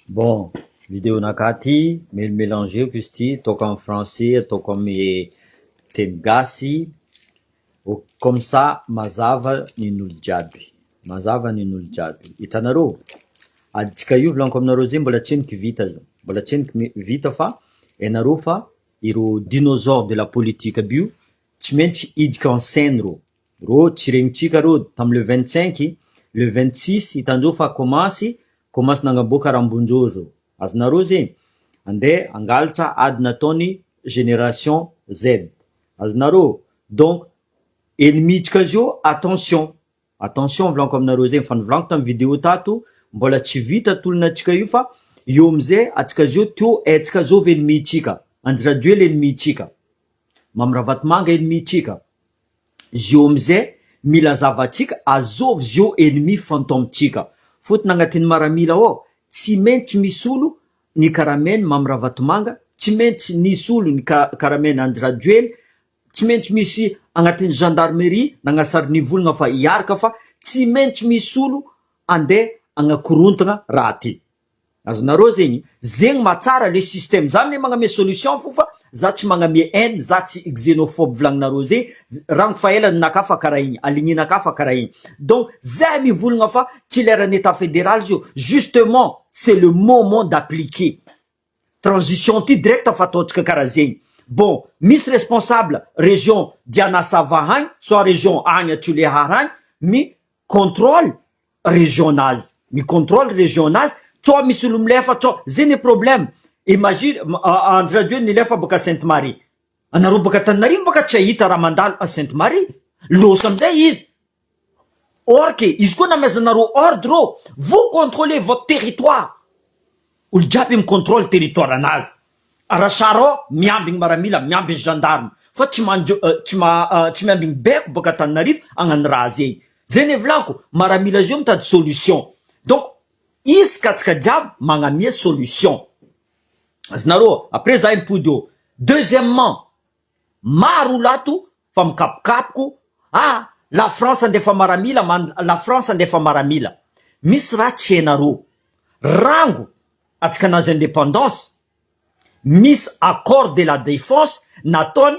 Bon, vidéo nakahy ty melimelangeko izy ty, ataoko amy français, ataoko amy teny gasy, comme ça mazava nin'olo jiaby, mazava nin'olo jiaby. Hitanareo, aditsika io volaniko aminareo zay mbola tsendriky vita zao, mbola tsendriky vita fa hainareo fa ireo dinosaure de la politique aby io tsy maintsy hidika en scène reo, reo tsy regnitsika reo tamy le 25, le 26 hitandreo fa commence nagnaboaka rambondreo zao, azonareo zegny, andeha hangalatra ady nataony génération Z, azonareo. Donc ennemi-tsika zio, attention, attention volaniko aminareo zegny, fa nivolaniko tamy vidéo tato, mbola tsy vita tolona-tsika io fa eo amizay atsika zio teo haitsika zao ennemi-tsika, Andry Rajoely ennemi-tsika, Mamy Ravatomanga ennemi-tsika, zio amizay mila zavatsika azovy zio ennemi fantôme-tsika, fôtony agnatin'ny maramila ao tsy maintsy misy olo ny karameny Mamy Ravatomanga, tsy maintsy nisy olo ny karameny Andry Rajoely, tsy maintsy misy agnatin'ny gendarmerie nagnasary nivolagna fa hiaraka fa tsy maintsy misy olo andeha agnakorontana raha ty. Azonareo zegny, zegny mahatsara le système, za anie magname solution fo fa za tsy magname haine, za tsy xénophobe volagninareo zegny, rango fa ela ninakahy fa karaha igny, aligné-nakahy fa karaha igny. Donc zay mivolagna fa tsy leran'ny état fédéral izy io, justement c'est le moment d'appliquer transition ty direct fa ataontsika karaha zegny. Bon, misy responsable région Diana Sava agny, soit région agny Tuléar agny, mi contrôle région nazy, mi contrôle région nazy, tsao misy olo milefa tsao, zegny problème. Imagine Andry Rajoely nilefa baka Sainte Marie, anareo baka Antananarivo baka tsy ahita raha mandalo a Sainte Marie, loso amizay izy. Or que izy koa namezanareo ordre, vous contrôlez votre territoire, olo jiaby micontrôle territoire anazy, arasara miambigny maramila, miambigny gendarme, fa tsy manjo tsy ma tsy miambigny beko baka Antananarivo hagnano raha zegny. Zay ny volaniko, maramila zio mitady solution, donc izy katsika jiaby magnamia solution azonareo. Après za mipody eo. Deuxièmement, maro olo ato fa mikapokapoko: ah, la France andefa maramila man, la France andefa maramila. Misy raha tsy hainareo, rango atsika nazy indépendance, misy accord de la défense nataony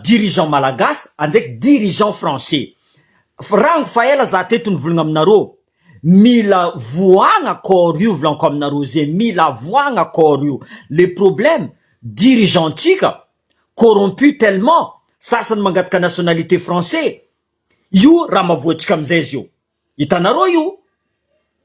dirigeant malagasy andraiky dirigeant français. Rango fa ela za teto nivolagna aminareo, mila voagna accord io, volaniko aminareo zay, mila voagna accord io. Le problème, dirigeant tsika corrompu tellement, sasany mangataka nationalité français io, raha mavoatsika amizay izy io, hitanareo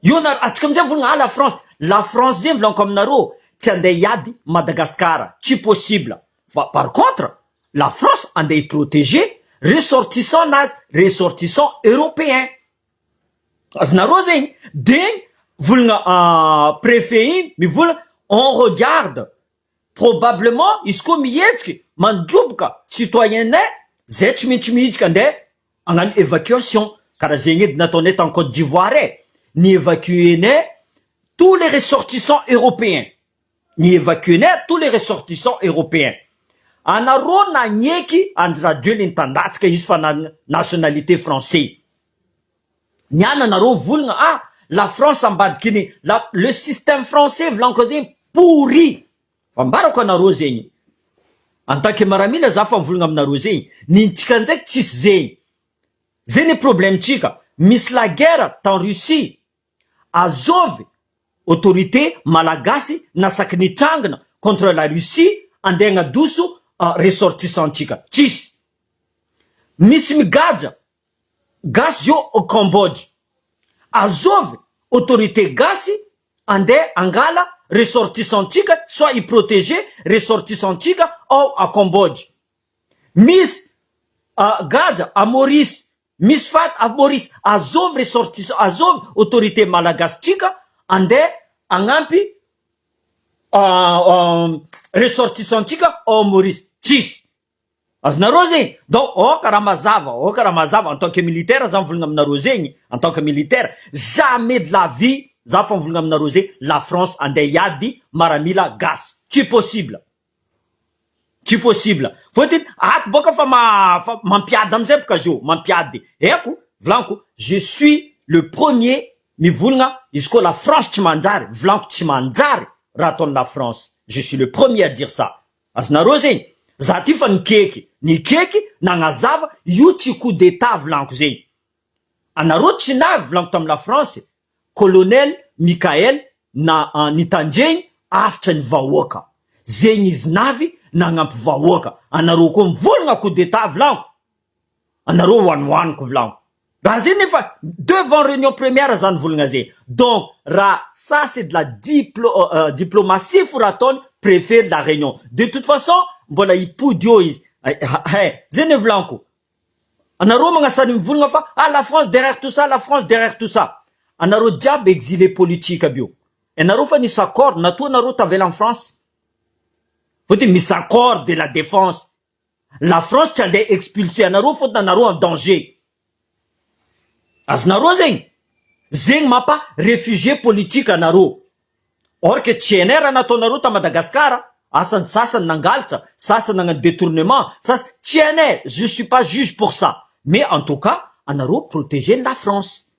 io na atsika amizay volagna: ah, la France, la France. Zay volaniko aminareo, tsy andeha hiady Madagasikara, tsy possible. Fa par contre la France andeha hiprotéger ressortissant nazy, ressortissant européen, azonareo zegny. De volagna préfet igny mivolagna: on regarde probablement izy koa mihetsiky mandroboka citoyen-nay zay, tsy maintsy mihitsika andeha hagnano évacuation karaha zegny edy nataonay tany Côte d'Ivoire e, ny évacuenay tous les ressortissants européens, ny évacuenay tous les ressortissants européens. Anareo nagneky Andry Rajoely nitandatsika izy fa na nationalité français niany, anareo volagna: ah, la France ambadiky ny la, le système français. Volaniko zegny pourri, ambarako anareo zegny en tant que maramila za, fa mivolagna aminareo zegny, nintsika ndraiky tsisy zegny. Zay ny problème tsika. Misy la guerre tan Russie, azovy autorité malagasy nasaky nitrangana contre la Russie andeha agnadoso ressortissant tsika? Tsisy. Misy migadra gasy zio au Cambodge, azovy autorité gasy andeha angala ressortissant tsika, soit hiprotéger ressortissant tsika ao a Cambodge? Misy gadra a Maurice, misy faty a Maurice, azovy ressortissant, azovy autorité malagasy tsika andeha agnampy ressortissant tsika ao Maurice? Tsisy, azonareo zegny. Donc oka raha mazava, oka raha mazava. En tant que militaire za mivolagna aminareo zegny, en tant que militaire, jamais de la vie, za fa mivolagna aminareo zegny, la France andeha hiady maramila gasy, tsy possible, tsy possible. Fôtiny ato boka fa ma fa mampiady amizay boka zio mampiady. Eko volaniko, je suis le premier. Mivolagna izy koa la France tsy manjary, volaniko tsy manjary raha ataony la France, je suis le premier à dire ça, azonareo zegny? Za ty fa nikeky, nikeky nagnazava io tsy coup d'etat volaniko zegny, anareo tsy navy volaniko tamy la France, colonel Mickaël na nitandregny afitra ny vahoaka, zegny izy navy nagnampy vahoaka, anareo koa mivolagna coup d'etat volaniko, anareo hoanihoaniko volaniko. Raha zay nefa devant réunion première zany volagna zay, donc raha ça c'est de la diplo diplomatie fo raha ataony préfet de la réunion, de toute façon mbola hipody eo izy hein, zay ny volaniko. Anareo magnasany mivolagna fa ah la France derrière tout ça, la France derrière tout ça, anareo jiaby exilé politique aby io, anareo fa nisy accord natoa anareo tavela en France, fôtony misy accord de la défense, la France tsy andeha expulser anareo fôtony anareo en danger. Azonareo zegny, zegny mampa réfugié politique anareo, or que tsy hainay raha nataonareo ta Madagasikara, asany sasany nangalatra, sasany nagnano détournement, sasany tsy hainay, je suis pas juge pour ça, mais en tout cas anareo protéger la France.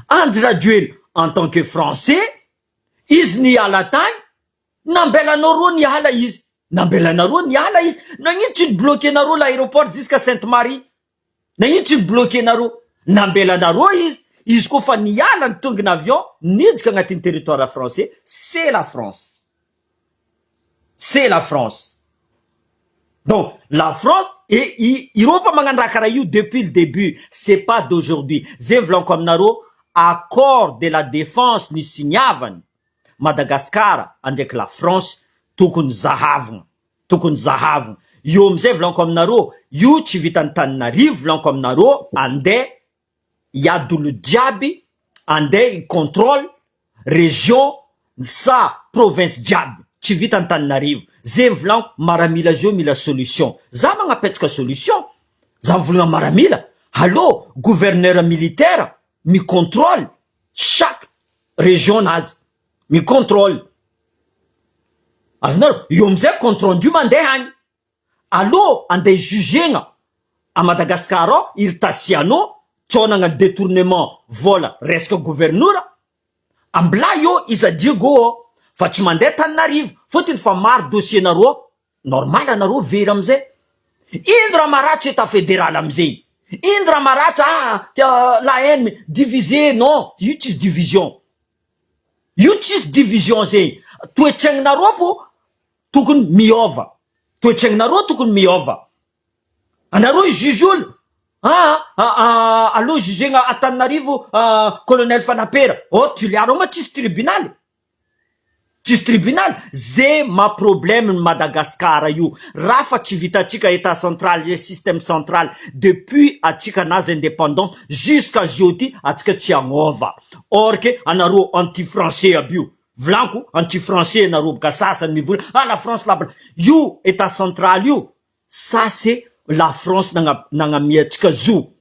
Andry Rajoelina en tant que français izy niala tagny, nambelanao ro niala izy, nambelanareo niala izy, nagnino tsy nibloquenareo l'aéroport jusqu'à Sainte Marie, nagnino tsy nibloquenareo, nambelanareo izy, izy koa fa niala ny tongona avion niditra agnatin'ny territoire français, c'est la France, c'est la France. Donc la France et ireo fa magnano raha karaha io depuis le début, c'est pas d'aujourd'hui. Zay volaniko aminareo, accord de la défense ny signiavany Madagasikara andraiky la France tokony zahavina, tokony zahavina io amizay. Volaniko aminareo io tsy vitany Taninarivo, volaniko aminareo andeha hiady olo jiaby, andeha contrôle région sa province jiaby, tsy vita Antananarivo zay. Mivolaniko maramila zio mila solution, za magnapetsaka solution, za mivolagna maramila allo gouverneur militaire micontrôle chaque région nazy, micontrôle azonareo io amizay, compte rendu mandeha agny alo andeha jugena a Madagasikara ao iry Tasiano tsao nagnano détournement vola resaka gouverneur ambila io izy Diego ao fa tsy mandeha Taninarivo fôtony fa maro dossier nareo, normal anareo very amizay. Ino raha maratsy état fédéral amizay? Ino raha maratsy? Ah, la haine divisé, non, io tsisy division, io tsisy division zegny. Toetraignanareo fo tokony miova, toetraignanareo tokony miova. Anareo juge olo ah aloha jugena Antananarivo colonel Fanapera oh Tuliaro ma tsisy tribunal, tsisy tribunal. Zay ma problème ny Madagasikara io, raha fa tsy vitatsika état central, système central depuis atsika nazy indépendance jusqu'à zio ty atsika tsy agnova, or que anareo anti français aby io. Volaniko anti français anareo boka sasany mivola ah la France la io état central io, ça c'est la France nagnamia atsika zo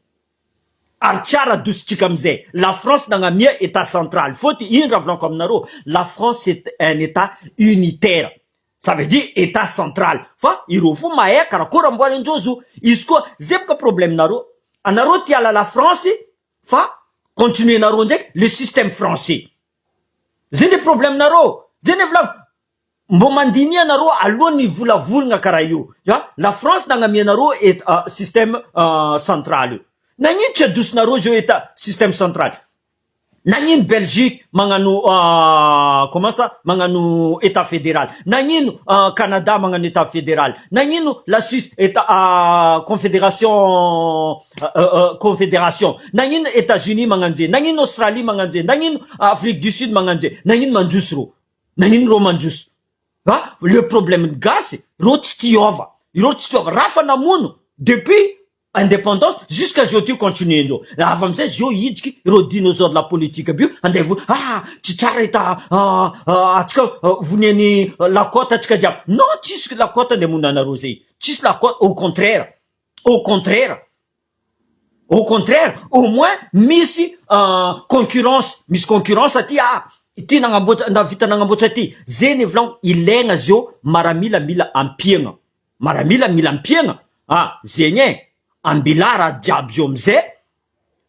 ary tsara dositsika amizay. La France nagnamia état central fôty ino raha volaniko aminareo, la France c'est un état unitaire, ça veut dire état central, fa ireo fo mahay karakory amboarindreo zo izy koa. Zay boka problème nareo, anareo tiala la France fa continue nareo ndraiky le système français, zay le problème nareo. Zay ny volako mbo mandinia anareo alohan'ny volavolagna karaha io. A la France nagnamianareo et système central io, nagnino tsy adosinareo zao état système central? Nagnino Belgique magnano comment ça, magnano état fédéral? Nagnino Canada magnano état fédéral? Nagnino la Suisse état confédération, confédération? Nagnino États-Unis magnano zay? Nagnino Australie magnano zay? Nagnino Afrique du Sud magnano zay? Nagnino mandroso ro? Nagnino ro mandroso? A le problème ny gasy ro tsy tiova, ireo tsy tiova raha fa namono depuis indépendance jusqu'à zio ty continue ndreo avy amizay zio hidiky ireo dinosaure de la politique aby io andeha vo ah tsy tsara ita atsika voniany lakota atsika jiaby. Non, tsisy lakota andeha mona anareo zay, tsisy lakota, au contraire, au contraire, au contraire, au moins misy concurrence, misy concurrence aty. Ah ty nagnamboatra navita nagnamboatra aty zay volagno ilaigna zio maramila mila ampiagna, maramila mila ampiagna. Ah zegny e ambila raha jiaby zio amizay.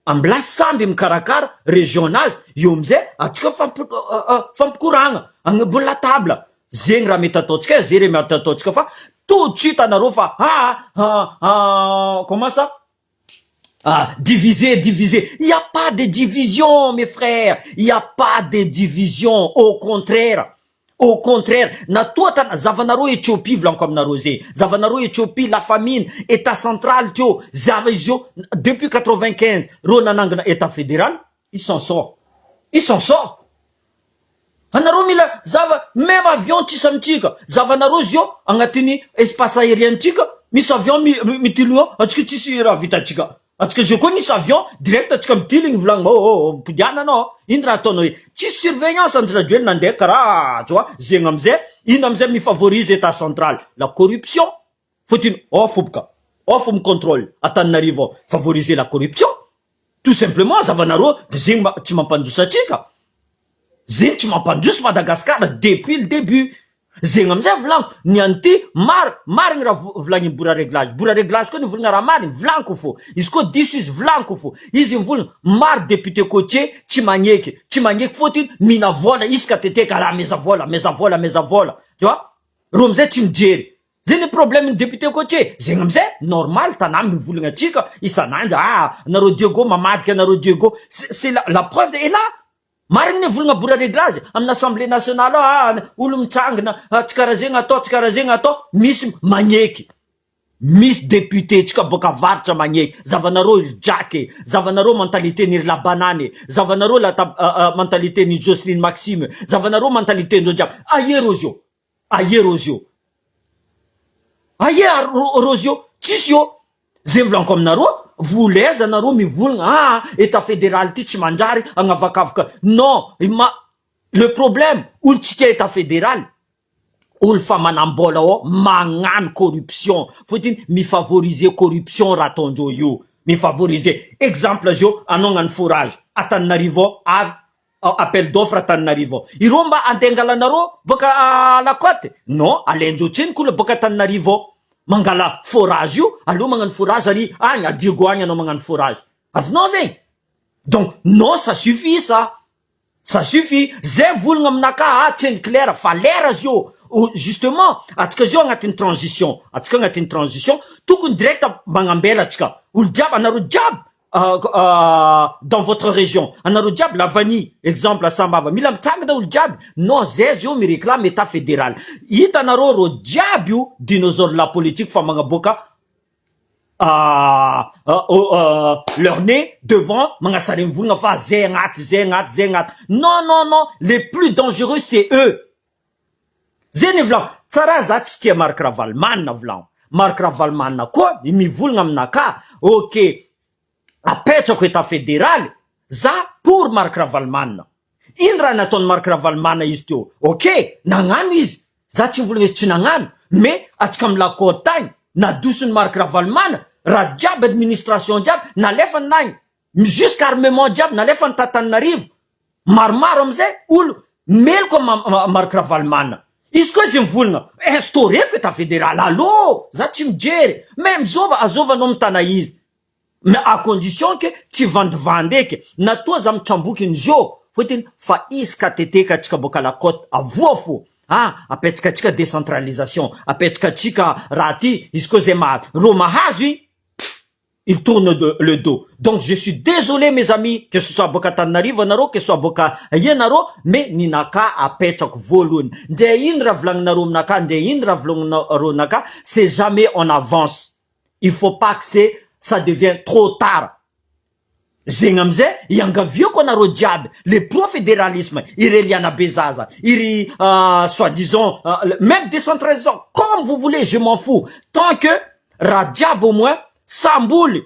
Ambilasy samby mikarakara région nazy eo amizay atsika mifampikoragna agnabony la table zegny raha mety ataontsika e ze re mety ataontsika fa tout de suite anareo fa aa comment ça ah diviser diviser il y a pas de division mes frères, il y a pas de division, au contraire. Au contraire, na toa tana zavanareo Ethiopie volaniko aminareo zegny, zavanareo Ethiopie la famine, etat central teo, zava izy io depuis 95 reo nanangana etat fédéral, il s'en sort, il s'en sort. Anareo mila zava même avion tsisy amitsika, zavanareo izy io agnatin'ny espace aérien tsika misy avion mitily eo, atsika tsisy raha vitatsika. Atsika zio koa nisy avion direct atsika mitily igny volagny oh oh mipodiana anao ino raha ataonao io tsisy surveillance. Andry Rajoelina nandeha karaha tu vois zegny amizay ino amizay mifavorise état central, la corruption fôtiny ao foboka ao fo micontrôle Antananarivo ao favoriser la corruption tout simplement. Zavanareo de zegny tsy mampandroso atsika zegny, tsy mampandroso Madagasikara depuis le début zegny. Amizay volaniko ny an'ity maro marigny raha volagny Bora Réglage. Bora Réglage koa nivolagna raha marigny, volaniko fô izy koa diso izy, volaniko fô izy mivolagna maro député côtier tsy magneky, tsy magneky fôtiny mihina vola isaka teteka raha meza vola, meza vola, meza vola, tu vois, ro amizay tsy mijery zegny problème ny député côtier zegny. Amizay normal tanà mivolagna atsika isan'andro ah nareo Diego mamadika anareo Diego, c'est la preuve est là. Marigny ny volagna Bora Réglage amin'ny assemblée nationale ao ah olo mitsangana ah, tsy karaha zegny atao, tsy karaha zegny atao, misy magneky, misy député tsika boaka avaratra magneky. Zavanareo jaky, zavanareo mentalité ny la banane, zavanareo la mentalité ny Jocelyne Maxime, zavanareo mentalité ndreo jiaby aie rozio, aie rozio, aie rozio tsisy io. Zay volaniko aminareo voleza anareo mivolagna ah état fédéral ty tsy manjary agnavakavaka. Non, ma le problème olo tsy tia état fédéral, olo fa manam-bola ao magnano corruption fôtiny mifavoriser corruption raha ataondreo io mifavoriser. Exemple zio anao hagnano forage Antananarivo ao avy appel d'offre Antananarivo ao ireo mba andeha angalanareo boka à la côte non alaindreo tseniky olo boka Antananarivo ao mangala forage io aloha magnano forage ary agny a Diego agny anao magnano forage azonao zegny. Donc non, ça suffit, ça suffit. Zay volagna aminaka ah tsendriky lera fa lera zio. Justement atsika zio agnatin'ny transition, atsika agnatin'ny transition tokony direct magnambela atsika olo jiaby, anareo jiaby dans votre région, anareo jiaby la vanille, exemple Sambava mila mitsangana olo jiaby. Non, zay zio miréclame état fédéral, hitanareo ro jiaby io dinosaure la politique fa magnaboaka leur nez devant magnasary mivolagna fa zay agnaty, zay agnaty, zay agnaty. Non, non, non, les plus dangereux, c'est eux. Zay ny volagno tsara za tsy tia Marc Ravalomanana, volagno Marc Ravalomanana koa mivolagna aminaka ok apetrako état fédéral za pour Marc Ravalomanana. Ino raha nataony Marc Ravalomanana izy teo? Ok, nagnano izy, za tsy mivolagna izy tsy nagnano, mais atsika amy la côte agny nadosony Marc Ravalomanana raha jiaby, administration jiaby nalefany nagny jusqu'à armement jiaby nalefany Tatananarivo maromaro. Amizay olo meloko Marc Ravalomanana izy koa izy mivolagna instaureko état fédéral allo za tsy mijery même zova azovanao mitana izy, mais à condition que tsy vandivandy eky natoa za mitramboky ny zo fotiny fa izy ka teteka atsika boaka la côte avoa fo ah apetsaka atsika décentralisation, apetsaka atsika raha ty izy koa zay mahazo ro mahazo igny il tourne le dos. Donc je suis désolé, mes amis, que ce soit boaka Antananarivo anareo, que ce soit boaka ianareo, mais ninaka apetrako voalohany ndre ino raha volagninareo aminaka, ndre ino raha volagninareo aminaka, c'est jamais en avance, il faut pas que c'est ça devient trop tard. Zegny amizay iangaviako anareo jiaby le pro fédéralisme ireliana bezaza iry soi-disant même décentralisation, comme vous voulez, je m'en fous, tant que raha jiaby au moins samboly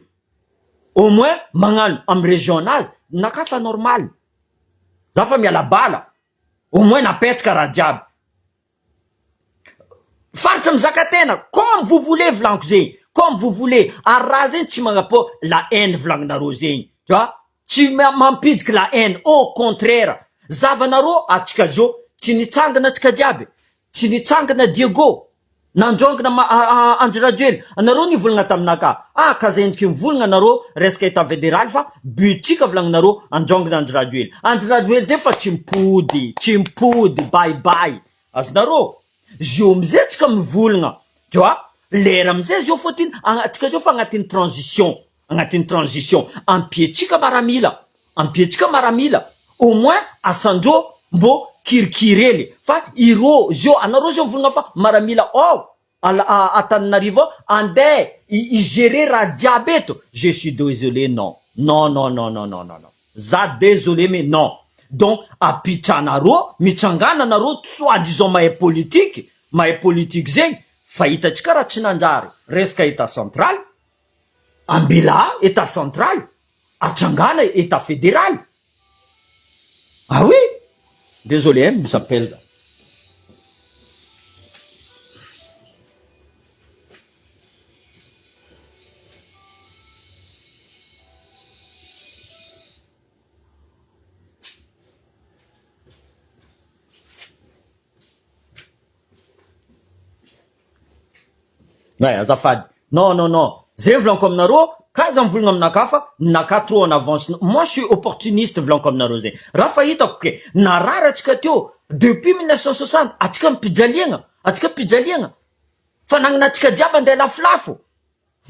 au moins magnano amy région anazy naka fa normal za fa miala bala au moins napetraka raha jiaby faritra mizaka tena, comme vous voulez, volaniko zegny comme vous voulez. Ary raha zegny tsy magnapo la haine volagninareo zegny, tu vois, tsy mampidiky la haine, au contraire. Zavanareo atsika zio tsy nitsangana atsika jiaby tsy nitsangana Diego. Nandrongona ma Andry Rajoelina, anareo nivolagna taminaka, ah ka zay endriky mivolagna anareo resaka etat federal fa but tsika volagninareo androngona Andry Rajoelina, Andry Rajoelina zay fa tsy mipody, tsy mipody, bye bye, azonareo? Zio amizay tsika mivolagna, tu vois, lera amizay zio fôtiny atsika zio fa agnatin'ny transition, agnatin'ny transition, ampiatsika maramila, Ampiantsika maramila au moins asandreo mbô kirikiri hely fa ireo zeo anareo zeo mivolagna fa maramila ao Antananarivo ao andeha hi gerer raha jiaby eto je suis desolé non non non non non non non za desolé mais non donc apitranareo mitsangana nareo soit disant mahay politique mahay politique zegny fa hitantsika raha tsy nanjary resaka etat central ambela etat central Atsangana etat federal. Ah oui! Désolé hein, misy appel za. Ay azafady non non non zay volaniko aminareo ka aza mivolagna aminakahy fa ninakahy trop en avance moi je suis opportuniste volaniko aminareo zay raha fa hitako ke narary atsika teo depuis 1960 atsika mpijaliagna atsika mpijaliagna fanagnana atsika jiaby andeha lafolafo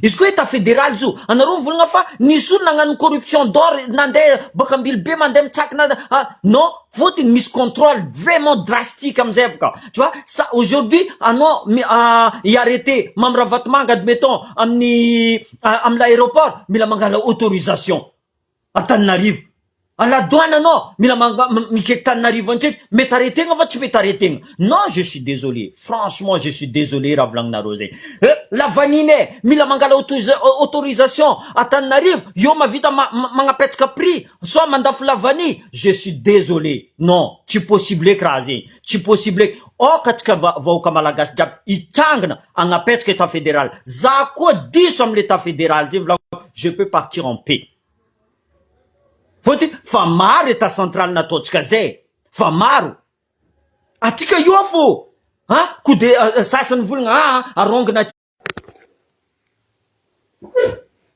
Izy koa etat federal izy io, anareo mivolagna fa nisy olo nagnano corruption d'or nandeha boaka ambilobe mandeha mitsakina ah non fotony misy controle vraiment drastique amizay boka tu vois ça aujourd'hui anao hi arreter Mamy Ravatomanga admettons amin'ny amy l'aeroport mila mangala autorisation Antananarivo. À la douane anao mila mikeky Tananarivo antreky mety arretegna fa tsy mety arretegna. Non je suis désolé franchement je suis désolé raha volagninareo zay. Eh lavaniny eh mila mangala autorisation Antananarivo eo mahavita magnapetsaka prix soit mandafo lavany je suis désolé non tsy possible eky raha zegny tsy possible eky aoka atsika vahoaka malagasy jiaby hitsangana hagnapetsaka etat federal za koa diso amle etat federal zay volagno je peux partir en paix. Fôtony fa maro etat central nataontsika zay fa maro atsika io fô a ko de sasany mivolagna aa arongona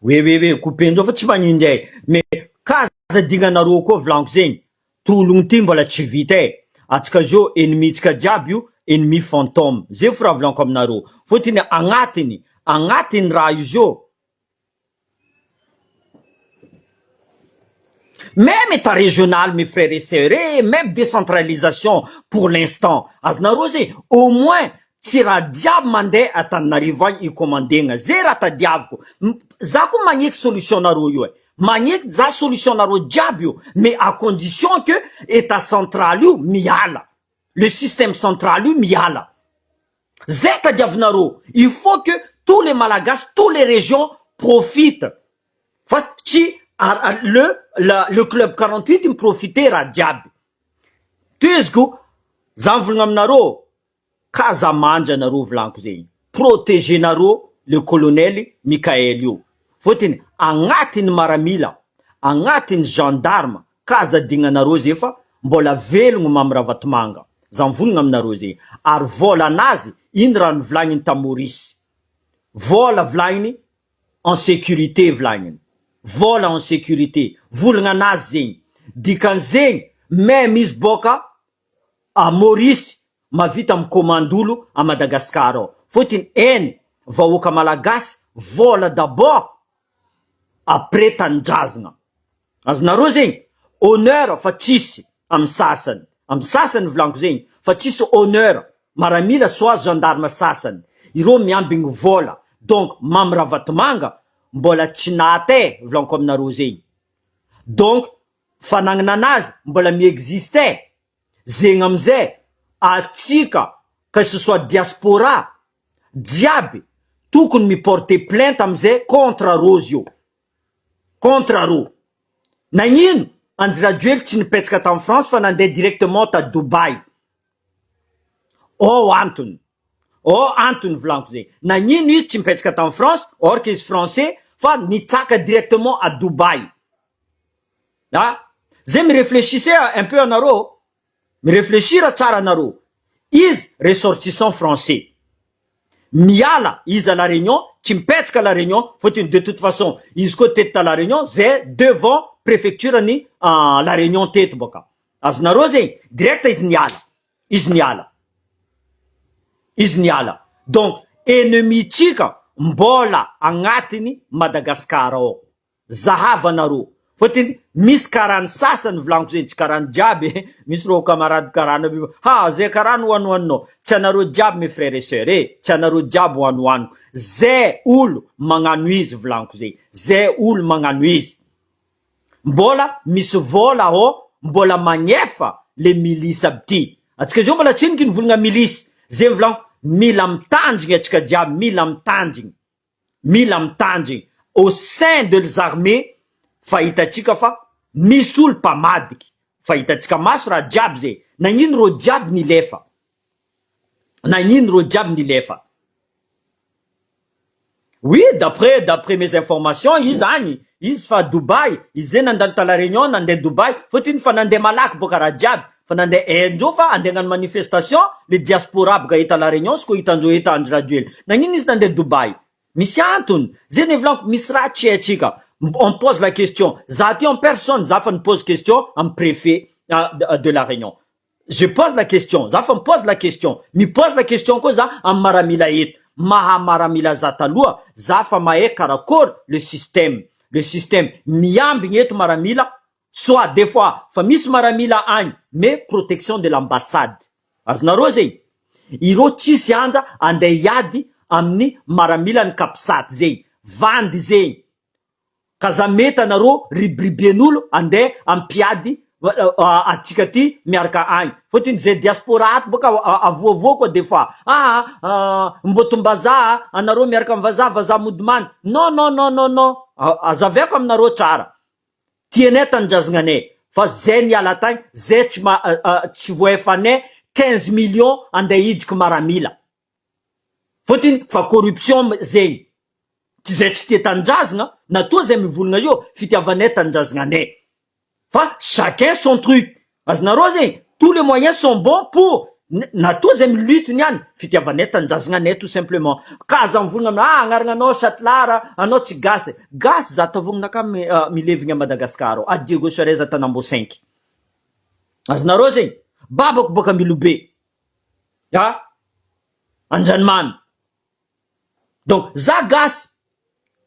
we we we couper-ndreo fa tsy magnino ndray mais ka aza adignanareo koa volaniko zegny tologno ty mbola tsy vita e atsika zao ennemi-tsika jiaby io ennemi fantôme zay fo raha volaniko aminareo fôtony agnatiny agnatiny raha io zao Même etat régional mes frères et sœurs eh, même décentralisation pour l'instant azonareo zay au moins tsy raha jiaby mandeha Antananarivo agny i-commandegna zay raha tadiaviko, za koa magneky solution nareo io eh, magneky za solution nareo jiaby io mais à condition que etat central io miala, le système central io miala. Zay tadiavinareo, il faut que tous les malagasy, tous les regions profitent fa tsy le le club 48 mi-profiter raha jiaby. Tohiziko, za mivolagna aminareo, k'aza mandry anareo volaniko zegny, proteger-nareo le colonel Mickaël io, fôtony agnatin'ny maramila, agnatin'ny gendarme, Ka aza adignanareo zay fa mbola velogno Mamy Ravatomanga, za mivonogna aminareo zay, ary vola anazy iny raha nivolagniny tam Maurice, vola volagniny en sécurité volagniny, vola en sécurité, volagna anazy zegny, dikan'zegny meme izy boka à Maurice mavita mi-commande olo à Madagascar ao, fôtony hainy vahoaka malagasy vola d'abord après tanindrazagna. Azonareo zegny? Honneur fa tsisy amy sasany, amy sasany volaniko zegny fa tsisy honneur, maramila soit gendarme sasany, ireo miambigny vola, donc Mamy Ravatomanga mbola tsy naty e volaniko aminareo zegny, donc fanagnana anazy mbola mi-existe e, zegny amizay atsika que ce soit diaspora jiaby tokony mi-porter plainte amizay contre rô zio. Contre rô. Nagnino Andry Rajoely tsy nipetraka tam France fa nandeha directement ta Dubaï. Ao antony. Ao antony volaniko zegny. Nagnino izy tsy nipetraka tam France or que izy français fa nitsaka directement à Dubaï. Ah! Zay mi-reflechissez un peu anareo. Mi-reflechir tsara anareo. Izy ressortissant français. Miala izy à la Réunion, tsy mipetraka à la Réunion, fôtony de toute façon izy koa teto ta la Réunion, zay devant préfecture ny la Réunion teto bôka. Azonareo zegny? Direct izy niala, izy niala, izy niala. Donc ennemi tsika mbola agnatiny Madagascar ao. Zahavanareo fôtony misy karany sasany volaniko zegny, tsy karany jiaby e, misy rô camarade karana aby ha zay karany hoanohaninao, tsy anareo jiaby mes frères et sœurs e, tsy anareo jiaby hoanohaniko, zay olo magnano izy volaniko zegny, zay olo magnano izy, mbola misy vôla ao mbola magnefa le milice aby ty, atsika zio mbola tsiniky nivolagna milice, zay volaniko mila mitandrigny atsika jiaby, mila mitandrigny. Mila mitandrigny au sein de les armées fa hitantsika fa misy olo mpamadiky fa hitantsika maso raha jiaby zay, nagnino reo jiaby nilefa, nagnino reo jiaby nilefa. Oui, d'après d'après mes informations izy agny izy fa Dubaï izy zay nandalo ta la Réunion nandeha Dubaï fôtony fa nandeha malaky boka raha jiaby fa nandeha haindreo fa andeha hagnano manifestation le diaspora boka eto à la Réunion sy koa hitandreo eto Andry Rajoelina nagnino izy nandeha Dubaï misy antony zay ny volaniko misy raha tsy haintsika on pose la question za ty en personne za fa ni-pose question amy préfet de la Réunion. Je pose la question, za fa mi-pose la question, mi-pose la question koa za amy maramila eto, maha maramila za taloha, za fa mahay karakory le système, le système miambigny eto maramila, soit des fois fa misy maramila agny mais protection de l'ambassade, azonareo zegny, ireo tsisy anja andeha hiady amin'ny maramila ny capsat zegny, vandy zegny. Ka za mety anareo ribiribian'olo andeha ampiady atsika ty miaraka agny fôtony zay diaspora ato boka avoavoa koa des fois aa mbotom-bazaha anareo miaraka amy vazaha, vazaha mody many. Non, non, non, non, non, azavaiko aminareo tsara, tianay tanindrazananay fa zay niala tagny zay tsy ma tsy voaefanay 15 millions andeha hidiky maramila fôtony fa corruption zegny. Tsy zay tsy tia tanindrazana natoa zay mivolagna io fitiavanay tanindrazananay fa chacun son truc, azonareo zegny, tous les moyens sont bons pour natoa zay mi-lutte niany fitiavanay tanindrazananay tout simplement. Ka aza mivolagna amina ah agnarana anao chatlara anao tsy gasy gasy za tavognanaka milevigny a Madagasikara ao a Diego Suarez Tanambo 5, azonareo zegny, babako boka Ambilobe a Andranomamy, donc za gasy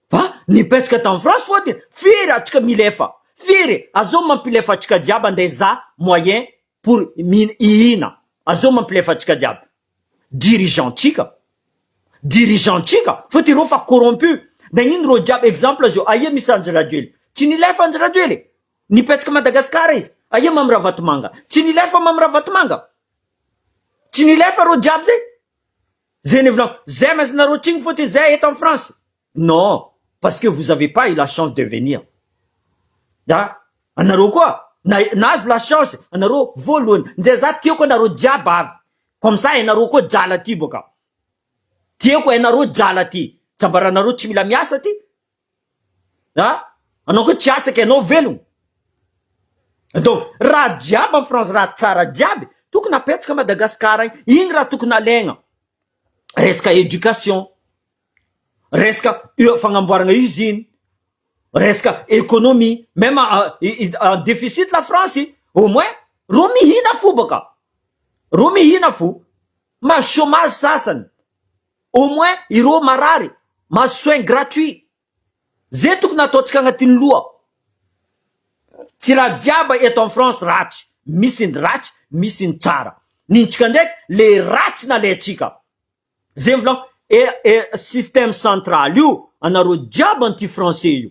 fa nipetraka tamy France fôtiny firy atsika milefa firy azao mampilefa atsika jiaby andeha za moyen pour ihina azao mampilefa atsika jiaby dirigeant tsika dirigeant tsika fôtiny reo fa corrompu. Nagnino reo jiaby? Exemple zao, aia misy Andry Rajoely? Tsy nilefa Andry Rajoely, nipetraka Madagasikara izy. Aia Mamy Ravatomanga? Tsy nilefa Mamy Ravatomanga, tsy nilefa reo jiaby zay. Zay ny volagno zay mazinareo tsigny fôtiny zay eto en France. Non, parce que vous avez pas eu la chance de venir a anareo koa na nahazo la chance anareo voalohany nde za tiako anareo jiaby avy comme ça anareo koa jala ty boka tiako anareo jala ty tsambaranareo tsy mila miasa ty a anao koa tsy asaky anao velogno. Donc raha jiaby amy France raha tsara jiaby tokony apetsaka Madagasikara igny igny raha tokony alaigna resaka éducation, resaka fagnamboarana usine, resaka économie, même en déficit la France au moins ro mihina fo baka ro mihina fo mahazo chômage sasany, au moins ireo marary mahazo soin gratuit. Zay tokony ataotsika agnatin'ny loha. Tsy raha jiaby eto en France ratsy, misy ny ratsy, misy ny tsara. Nintsika ndraiky le ratsy nalaitsika zay volagno e système central io. Anareo jiaby anty français io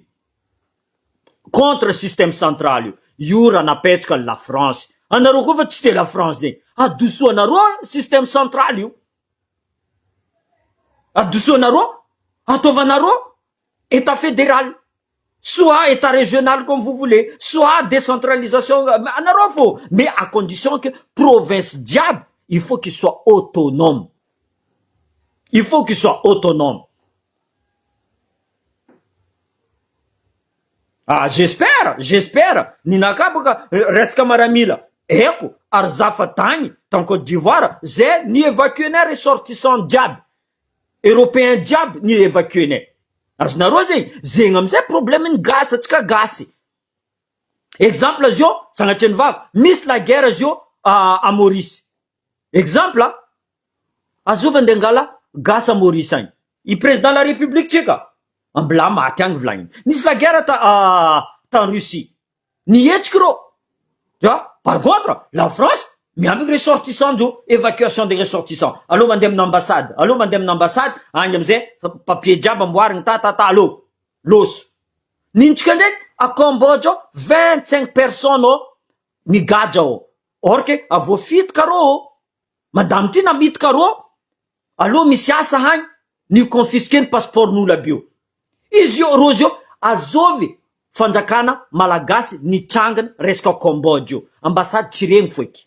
contre système central io io raha napetraka la France, anareo koa fa tsy te la France zegny adosoanareo système central io, adosoanareo ataovanareo état fédéral, soit état régional comme vous voulez, soit décentralisation anareo fo, mais à condition que province jiaby il faut qu'il soit autonome, il faut qu'il soit autonome. Ah, j'espère, j'espère ninaka boka resaka maramila eko ary za fa tagny tan Côte d'Ivoire zay ni évacuer ressortissant jiaby. Européen jiaby ny évacuer-nay. Azonareo zegny? Zegny amizay problème ny gasy, atsika gasy. Exemple zio, sagnatria ny vava, misy la guerre zio à Maurice. Exemple a! Azovy andeha angala gasy à Maurice agny. I président la république tsika, ambilà maty agny volagniny. Nisy la guerre ta ta Russie. Nihetsiky reo. Tu vois? Par contre, la France, miambigny ressortissant ndreo, évacuation des ressortissants. Aleo mandeha amin'ny ambassade, aleo mandeha amin'ny ambassade, agny amizay papier jiaby amboarigny ta ta ta aleo. Loso. Nintsika ndraiky à Cambodge ao 25 personnes ao migadra ao. Or que avoafitika reo ao. Madame ty namitika reo, aleo misy asa hagny, ni confisquer ny passeport n'olo aby io. Izy io reo zio azovy fanjakana malagasy nitrangana resaka Cambodge io. Ambassade tsy regny foeky.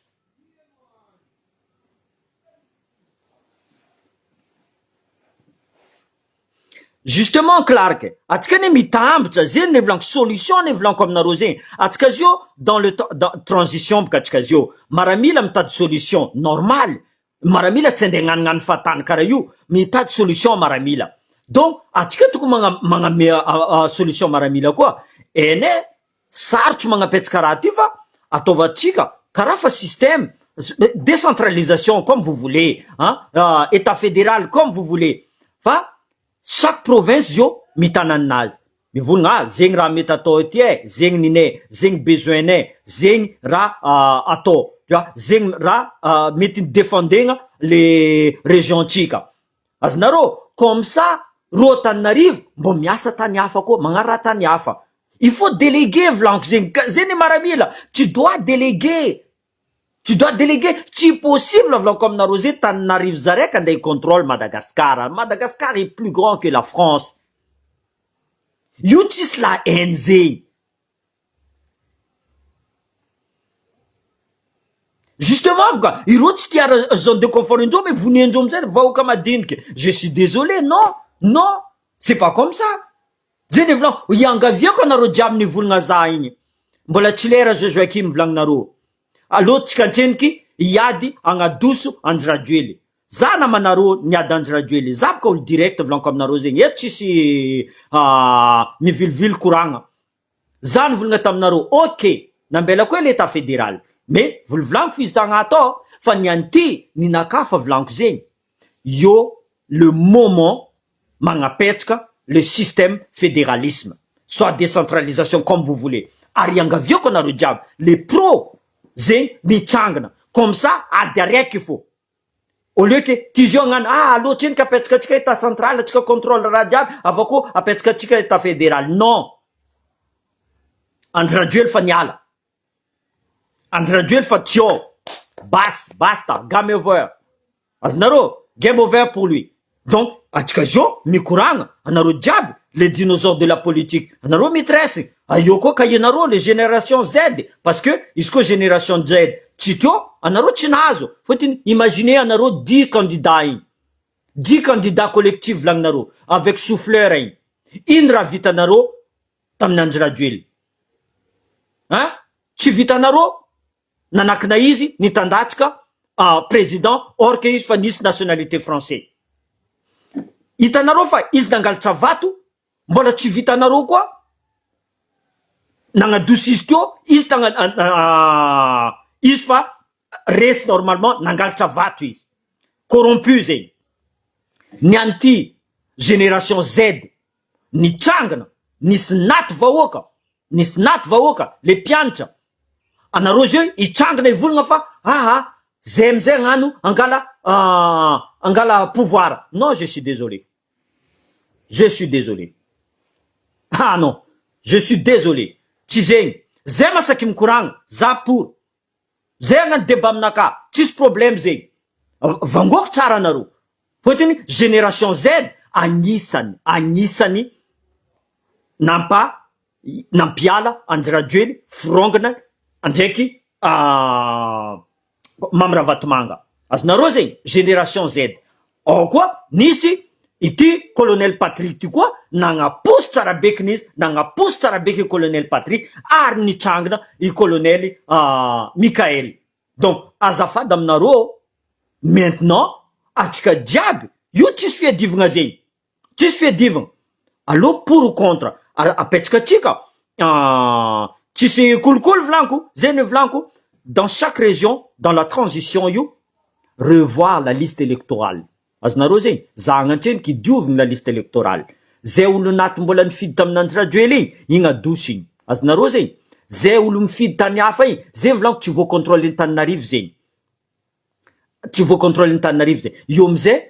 Justement Clark, atsika anie mitambatra, zegny le volaniko, solution anie volaniko aminareo zegny, atsika zio dans le dans transition boka atsika zio, maramila mitady solution, normal, maramila tsy andeha agnanognano fahatany karaha io, mitady solution maramila, donc atsika tokony magna magname solution maramila koa, ene sarotro magnapetsaka raha ty fa ataovantsika karaha fa système décentralisation comme vous voulez an, etat fédéral comme vous voulez fa chaque province zio mitana ninazy mivolagna ah zegny raha mety atao ety e, zegny ninay, zegny besoin nay, zegny raha atao tu vois, zegny raha mety defendegna le région tsika, azonareo comme ça reo Antananarivo mbô miasa tany hafa koa magnano raha tany hafa, il faut déléguer volaniko zegny ka zegny maramila tu dois déléguer. Tu dois déléguer, tsy possible volaniko aminareo zay Tananarivo zareka andeha hi-controle Madagascar, Madagascar est plus grand que la France, io tsisy la haine zegny, justement boka ireo tsy tia zone de confort indreo mais vonendreo amizay vahoaka madiniky, je suis désolé non non c'est pas comme ça. Zay le volaniko, iangaviako anareo jiaby nivolagna za igny, mbola tsy lera Jojoakim volagninareo, aleo tsika antseniky hiady agnadoso Andry Rajoely, za namanareo niady Andry Rajoely, za boka olo direct volaniko aminareo zegny, eto tsisy mivilivily koragna, za nivolagna taminareo ok nambelako hely etat federal mais volivolaniko f'izy tagnaty ao fa ny an'ity ninakahy fa volaniko zegny, eo le moment magnapetsaka le système fédéralisme soit décentralisation comme vous voulez ary iangaviako anareo jiaby le pro zegny mitsangana comme ça ady araiky fô au lieu que ty zao agnano ah aleo tsendriky apetsaka atsika état central atsika contrôle raha jiaby avakeo apetsaka atsika état fédéral non Andry Rajoely fa niala Andry Rajoely fa tsy ao bas basta game over Azonareo? Game over pour lui. Donc atsika zao mikoragna anareo jiaby les dinosaures de la politique anareo mitresse eo koa kahianareo les génération Z parce que izy koa génération Z tsy teo anareo tsy nahazo fôtony imaginez anareo dix candidats igny dix candidats collectif volagninareo avec souffleur igny ino raha vitanareo tamin'i Andry Rajoelina hein tsy vitanareo nanakina izy nitandatsika président or que izy fa nisy nationalité français hitanareo fa izy nangalatra vato mbola tsy vitanareo koa nagnadoso izy teo izy tagna izy fa resy normalement nangalatra vato izy corrompu zegny ny an'ity génération Z Nitsangana, nisy naty vahoaka, nisy naty vahoaka, le mpianatra, anareo zay hitsangana hivolagna fa aa zay amizay agnano angala angala pouvoir, non je suis désolé, je suis désolé, ah non, je suis désolé, tsy zegny, zay masaky mikoragna, za pour, Zay agnano débat aminakahy, tsisy problème zegny, vangoako tsara anareo, fôtony génération Z agnisany agnisany nampa nampiala Andry Rajoely firongana ndraiky Mamy Ravatomanga, azonareo zegny, génération Z, ao koa nisy ity colonel Patrick ty koa nagnaposy tsara bekiny izy, nagnaposy tsara beky i colonel Patrick ary nitrangina i colonel Mickaël, donc azafady aminareo maintenant atsika jiaby Io tsisy fiadivagna zegny, tsisy fiadivagna. Aleo pour ou contre, apetraka atsika tsisy kolikoly volaniko, zay ny volaniko, dans chaque région, dans la transition io, revoir la liste électorale. Azonareo zegny? Za agnantreniky diovigny la liste électorale. Zay olo naty mbola nifidy tamin'ny Andry Rajoely igny, igny adoso igny. Azonareo zegny? Zay olo mifidy tany hafa igny, zay volaniko tsy voa-contrôle Antananarivo zegny. Tsy voa-contrôle Antananarivo zegny. Io amizay,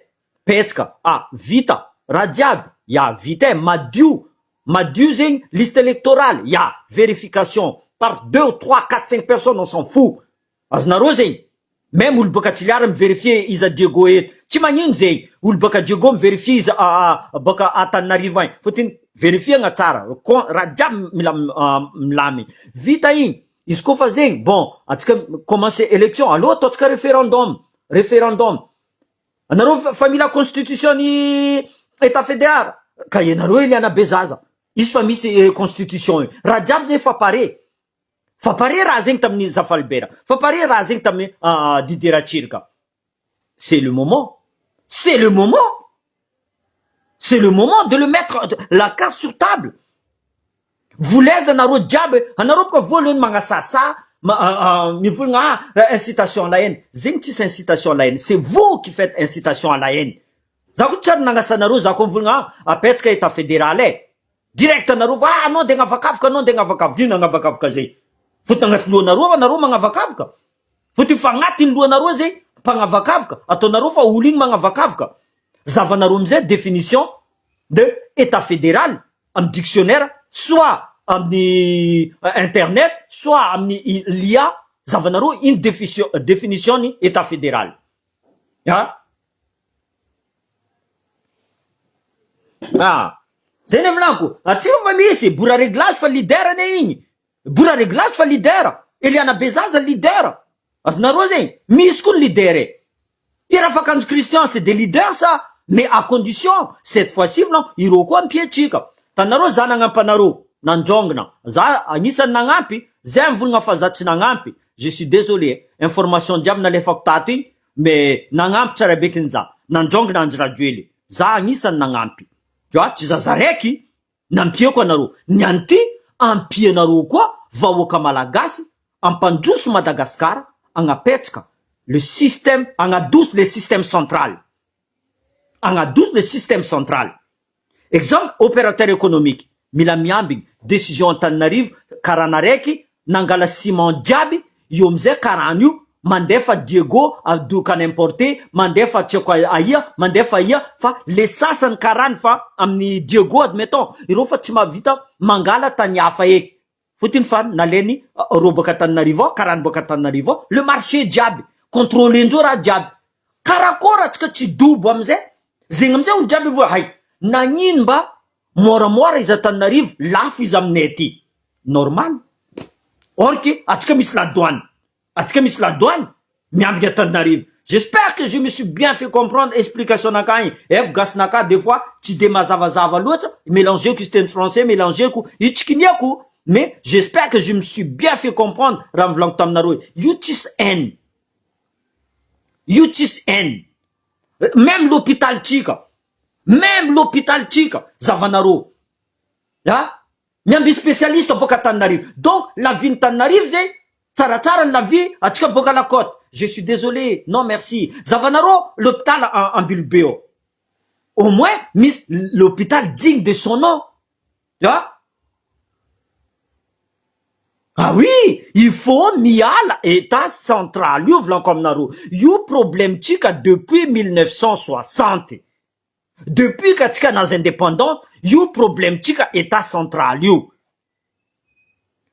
petsaka, ah vita, raha jiaby, ya vita e, madio, madio zegny liste électorale, ya vérification par deux, trois, quatre, cinq personnes, on s'en fout. Azonareo zegny? Même olo baka Toliara mi-verifier iza Diego eto, tsy magnino zegny, olo baka Diego mi-verifier iza baka Antananarivo agny, fôtony verifier-na tsara, con raha jiaby mila milamigny, vita igny, izy koa fa zegny, bon atsika commencer élection, aleo ataontsika référendum, référendum, anareo fa mila constitution ny état fédéral, ka ianareo Eliana Bezaza, izy fa misy constitution io, raha jiaby zegny fa pare. Fa pare raha zegny tamin'ny Zafalibera, fa pare raha zegny tamin'ny Didier Ratsiraka. C'est le moment, c'est le moment, c'est le moment de le mettre la carte sur table. Volaiza anareo jiaby, anareo boka voalohany magnasasa, mivolagna ah incitation à la haine. Zegny tsisy incitation à la haine, c'est vous qui faites incitation à la haine. Za koa tsy ary nagnasa anareo, za koa mivolagna ah apetsaka état fédéral e. Direct anareo fa ah anao de agnavakavaka, anao de agnavakavaka, ino agnavakavaka zay? Fotony agnaty lohanareo anareo magnavakavaka. Fotony fa agnatin'ny lohanareo zay mpagnavakavaka, ataonareo fa olo igny magnavakavaka. Zavanareo amizay définition de état fédéral amin'ny dictionnaire, soit amin'ny internet, soit amin'ny l'IA, zavanareo ino définition définition ny état fédéral. Ah. Ah. Zay ne volaniko, atsika fa misy bora réglage fa leader ane igny. Bora réglage fa leader. Eliana Bezaza leader. Azonareo zegny, misy koa ny leader e. I Rafakanjo Christian c'est des leaders ça, mais à condition cette fois-ci volaniko ireo koa ampiatsika. Tanareo za nagnampy anareo nandrongona, za agnisan'ny nagnampy, zay mivolagna fa za tsy nagnampy, je suis désolé, information jiaby nalefako tato igny, mais nagnampy tsara bekiny za, nandrongona Andry Rajoely, za agnisan'ny nagnampy. Tu vois, tsy zaza raiky nampiako anareo, ny an'ity ampianareo koa vahoaka malagasy ampandroso Madagascar, agnapetraka le système, agnadoso le système central, agnadoso le système central. Exemple, opérateur économique, mila miambigny décision Antananarivo, karana raiky nangala ciment jiaby, io amizay karana io mandefa Diego adokana importé, mandefa tsy haiko aia, mandefa aia, fa le sasany karany fa amin'ny Diego admettons, ireo fa tsy mahavita mangala tany hafa eky, fotony fa nalainy reo baka Antananarivo ao, karany baka Antananarivo ao, le marché jiaby, contrôlendreo raha jiaby, karakôry atsika tsy dobo amizay, zegny amizay olo jiaby voa hay, nagnino mba moramora izy Antananarivo, lafo izy aminay aty, normal, or que atsika misy la douane, atsika misy la douane, miambigny Antananarivo. J'espère que je me suis bien fait comprendre explication naka igny, haiko gasinaka des fois tsy de mazavazava loatra, mélangeko izy teny français, mélangeko, itsikiniako, mais j'espère que je me suis bien fait comprendre raha nivolaniko taminareo io tsisy haine, io tsisy haine, même l'hôpital tsika, même l'hôpital tsika, zavanareo, ah miamby spécialiste boka Antananarivo, donc la vie ny Tananarivo zay tsaratsara ny la vie atsika boka la côte, je suis désolé, non merci, zavanareo l'hôpital Ambilobe ao, au moins misy l'hôpital digne de son nom, ah ah oui, il faut miala état central io volaniko aminareo, io problème tsika depuis 1960, depuis ka atsika nahazo indépendant, io problème tsika état central io.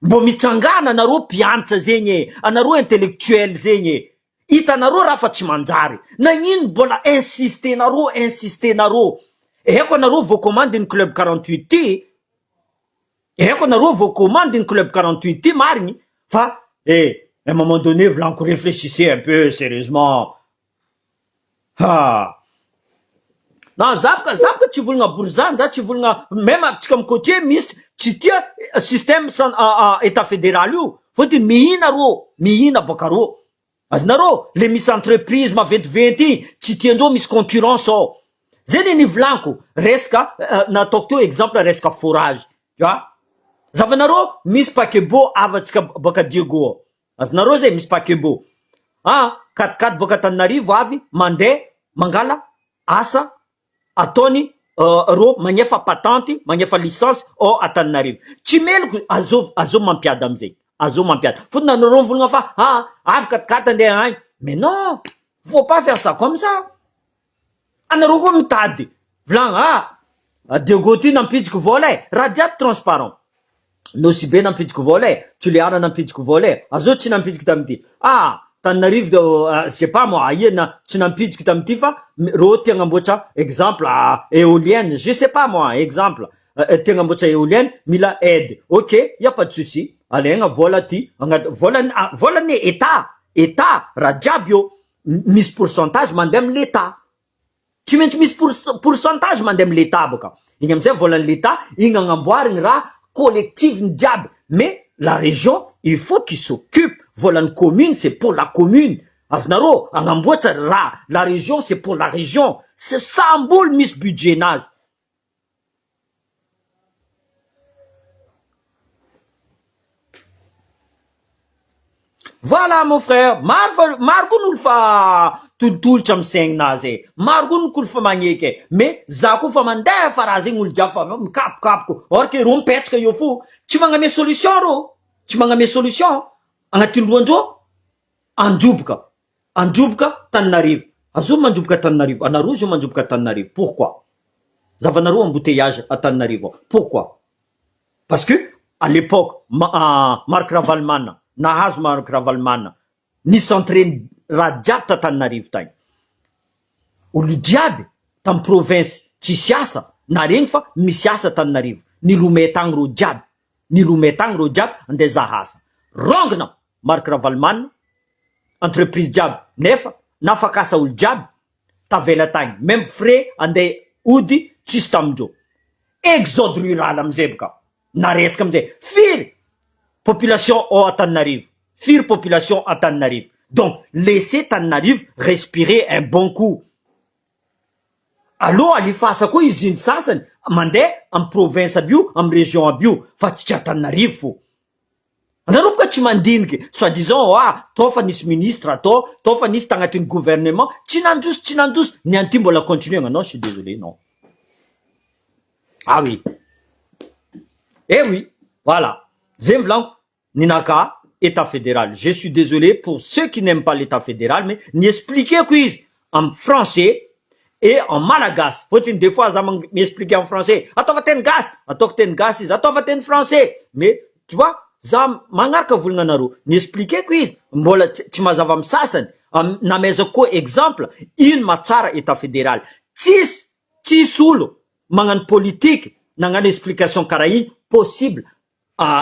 Mbo mitsangana anareo mpianatra zegny e, anareo intellectuel zegny e, hitanareo raha fa tsy manjary, nagnino mbola insistenareo, insistenareo, haiko anareo vao commande ny club 48 ty, haiko anareo vao commande ny club 48 ty marigny, fa eh, à un moment donné volaniko réfléchissez un peu sérieusement, ha. Na za boka, za boka tsy volagna borizany, za tsy volagna même atsika amy côtier misy tsy tia système état fédéral io, fôtony mihina rô, mihina bôka rô, azonareo le misy entreprise maventiventy igny tsy tiandreo misy concurrence ao. Zay le nivolaniko resaka nataoko teo exemple resaka forage tu vois. Zavanareo misy paquebot avatsika baka Diego ao. Azonareo zay misy paquebot. Ah quat-quat boaka Antananarivo avy mandeha mangala asa ataony rô magnefa patente magnefa licence ao Antananarivo. Tsy meloko azovy azovy mampiady amizay azovy mampiady. Fotony anareo mivolagna fa ah avy quat-quat andeha agny mais non faut pas faire ça comme ça. Anareo koa mitady volagna ah Diego ty nampidiko vola e, raha jiaby transparent. Nosy Be nampidiko vola e, Tuléar nampidiko vola e, azao tsy nampidiko tamin'ity. Ah Tananarivo de je sais pas moi aia na tsy nampidiko tamin'ity fa reo tia agnamboatra exemple éolienne je sais pas moi exemple tia agnamboatra éolienne mila aide ok y a pas de souci alaigna vola ty agnaty vola volan'ny Etat Etat raha jiaby io misy pourcentage mandeha amy l'Etat. Tsy maintsy misy pourcentage mandeha amy l'Etat boka. Igny amizay volan'ny l'Etat, igny agnamboarigny raha collectif ny jiaby. Mais la région, il faut qu'il s'occupe. Volan'ny commune, c'est pour la commune. Azonareo, agnamboatra raha. La région, c'est pour la région. C'est samby olo misy budget nazy. Voilà mon frère, maro fa maro koa ny olo fa tolotolotra amy saigninah zay, maro koa ny olo fa magneky e, mais za koa fa mandefa raha zegny olo jiaby fa mikapokapoko, or que reo mipetraka eo fo tsy magname solution reo, tsy magname solution agnatin'ny lohandreo androboka, androboka Tananarivo, azovy mandroboka Tananarivo, anareo zao mandroboka Tananarivo pourquoi? Zavanareo embouteillage à Tananarivo ao pourquoi? Parce que à l'époque Marc Ravalomanana nahazo Marc Ravalomanana nisy entrée raha jiaby t'Antananarivo tagny olo jiaby tamy province tsisy asa naregny fa misy asa Tananarivo nilomay tagny reo jiaby nilomay tagny reo jiaby andeha zaha asa rongona Marc Ravalomanana entreprise jiaby nefa nafakasa olo jiaby tavela tagny même frais andeha ody tsisy tamindreo exode rural amizay boka naresaka amizay firy population ao Antananarivo firy population Antananarivo donc laisser Tananarivo respirer un bon coup aloha alifasa koa usine sasany mandeha amy province aby io amy région aby io fa tsy Antananarivo fo anareo boka tsy mandiniky soi disant ah tô fa nisy ministre atao tô fa nisy tagnatin'ny gouvernement tsy nandroso tsy nandroso ny anty mbola continue non je suis désolé non ah oui eh oui voilà zay mivolaniko ninaka état fédéral je suis désolé pour ceux qui n'aiment pas l'état fédéral mais ny expliqueko izy en français et en malagasy fôtony des fois za miexpliquer en français ataova teny gasy ataoko teny gasy izy ataova teny français mais tu vois za magnaraka volagna anareo ny expliqueko izy mbola tsy mazava amy sasany namezako koa exemple ino mahatsara état fédéral tsisy tsisy olo magnano politique nagnano explication karaha igny possible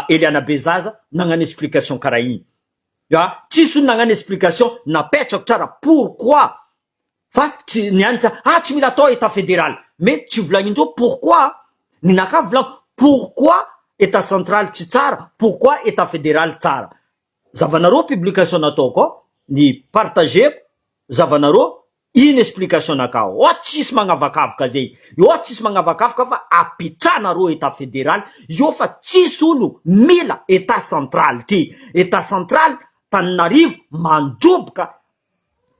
Eliana Bezaza nagnano explication karaha igny a tsisy olo nagnano explication napetrako tsara pourquoi fa tsy nianitra ah tsy mila atao état fédéral mais tsy volagnindreo pourquoi ninaka volagno pourquoi état central tsy tsara pourquoi état fédéral tsara zavanareo publication nataoko ao ny partageko zavanareo ino explication nakao o tsisy magnavakavaka zay io tsisy magnavakavaka fa apitranareo état fédéral io fa tsisy olo mila état central ty état central Tananarivo mandroboka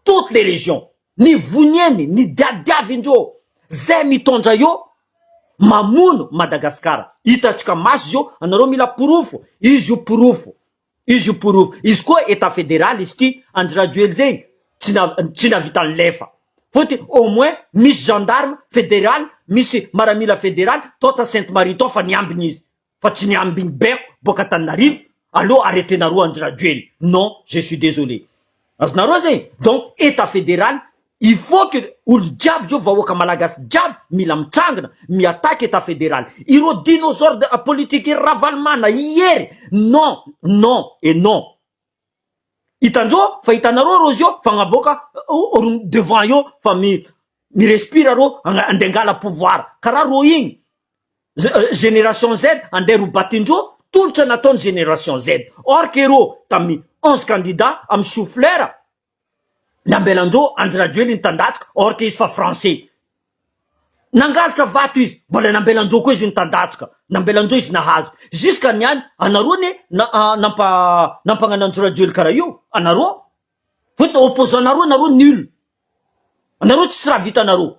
toutes les régions ny vonieny ny diadiavindreo zay mitondra io mamono Madagasikara hitatsika maso izy io anareo mila porofo izy io porofo izy io porofo izy koa état fédéral izy ty Andry Rajoely zegny tsy na tsy navita lefa fôtony au moins misy gendarme fédéral misy maramila fédéral tota Sainte Marie tao fa niambiny izy fa tsy niambiny beko boaka Antananarivo aloha arrêtenareo Andry Rajoely non je suis désolé azonareo zegny donc état fédéral il faut que olo jiaby zao vahoaka malagasy jiaby mila mitrangana miattaque état fédéral ireo dinosaure de politique Ravalomanana iery non non et non hitandreo fa hitanareo reo zio fa agnaboaka devant io fa mi mirespire reo andeha angala pouvoir karaha ro igny génération Z andeha robatindreo tolotra nataony génération Z or que reo tamy 11 candidats amy chou-fleur nambelandreo Andry Rajoely nitandatsika or que izy fa français. Nangalatra vato izy, mbola nambelan-dreo koa izy nitandatsaka, nambelan-dreo izy nahazo. Jusqu'à niany, anareo anie na nampa nampagnano Andry Rajoely karaha io, anareo. Fotony opposant nareo, nareo nul. Anareo tsisy raha vitanareo.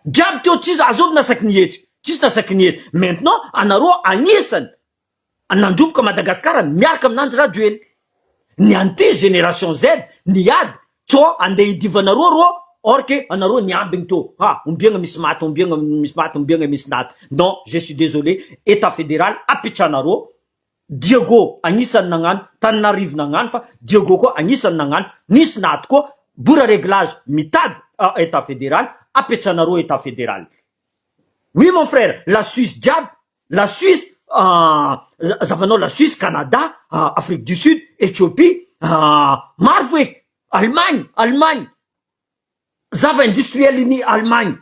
Jiaby teo tsisy azovy nasaky nihetsika, tsisy nasaky nihetsika. Maintenant anareo agnisany nandroboka Madagascar miaraka amin'Andry Rajoely. Ny an'ity génération Z niady tsô andeha hidivanareo rô or que anareo niambigny teo ha ombiagna misy maty ombiagna misy maty ombiagna misy naty non je suis désolé Etat fédéral apitranareo Diego agnisany nagnano Tananarivo nagnano fa Diego koa agnisany nagnano nisy naty koa bora réglage mitady Etat fédéral apetranareo Etat fédéral oui mon frère la Suisse jiaby La Suisse zavanao la Suisse, Canada, Afrique du Sud, Ethiopie, maro fo e, Allemagne, Allemagne, zava industriel ny Allemagne,